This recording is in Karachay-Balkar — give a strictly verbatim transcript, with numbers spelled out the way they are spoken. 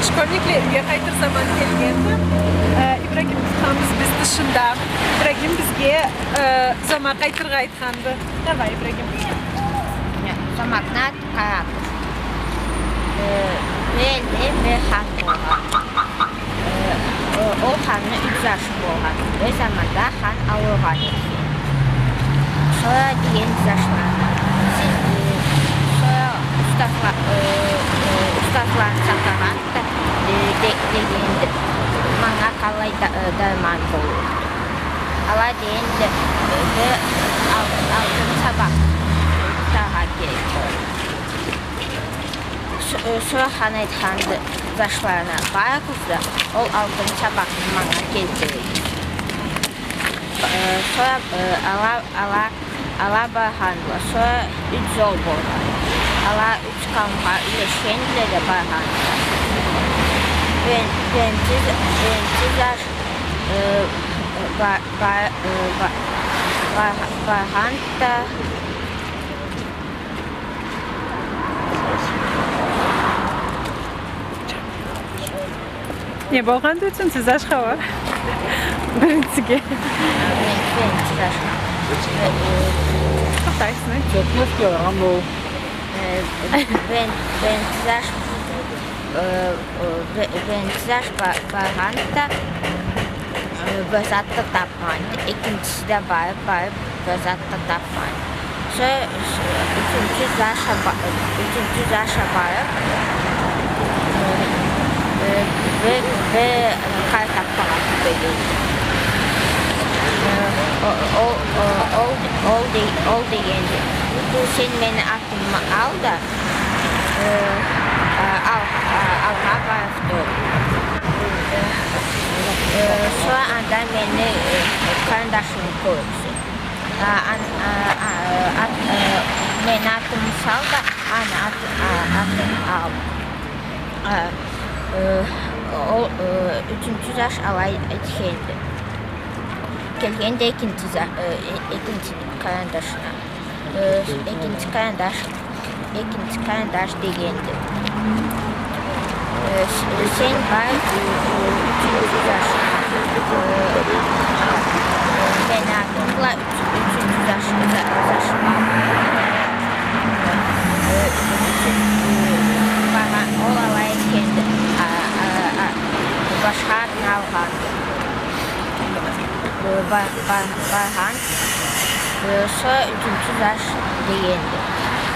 Школьникле юйге къайтыр заман келгенди. Э, Ибрагимни тутханбыз биз тышында. Ибрагим бизге, э, зомакъ айтыргъа айтханды. Давай, Ибрагим. Зомакъны аты Къаракъуш. Э, бир элде бир хан болгъан. Э, э, ол ханны юч зашы болгъан. Бир заманда хан ауругъан эди. Сора дегенди зашларына: «Сиз, э, сора устазла-, э, э, устазланы чакъыргъанды да, э, де-, дегенди, манга къаллай да-, э, дарман болур?» Ала дегенди, э, бир ал-, алтын сабакъ тутаргъа керек болур. С-, э, сора хан айтханды зашларына: «Барыгъыз да, ол алтын сабакъны манга келтиригиз». Э, сора, э, ала, ала, ала баргъандыла. Сора юч зол болгъан. Ала юч къауумгъа юлешгендиле да баргъандыла. Бирин-, биринчи, биринчи заш, э, ба-, ба-, э, ба-, ба-, баргъанды да, Не болгъанды, ючюнчю зашха уа? Биринчиге. Биринчи зашха. Тохтайсыз, не? Чёкмешге баргъан бу. Э, бирин-, биринчи заш, э, э, бир-, биринчи заш ба-, баргъанды да, э, бир зат да тап- Экинчиси да барып, барып, бир зат да тапмай. Сора, сора ючюнчю зашха ба-, ючюнчю зашха барып, э, э, бир, бир къара таппагъа тюбеген. Э, о-, ол, о-, ол, ол де-, ол дегенди: «Бу сен мени ат- ымы ал да, э, а, ал-, а, алгъа барып тур. Э, э, сора анда мени, э, къарындашымы кёрюрсе. А, ан-, а, а, ат-, э, мени атымы сал да, аны ат-, а, атын ал». А, э, ол, э, ючюнчю заш алай этгенди. Келгенди экинчи за-, э, э, экинчи къарындашына. Э, экинчи къарындаш, экинчи къарындаш дегенди: «Э, с-, э, сен бар, э, э, ючюнчю заш, э, мени атым бла ючюнчю заш-, за-, зашыма». Э, ючюн-, э, бара-, ол алай этгенди, а, а, а, башха атны алгъанды. Э, ба-, ба-, баргъан, э, сора ючюнчю заш дегенди: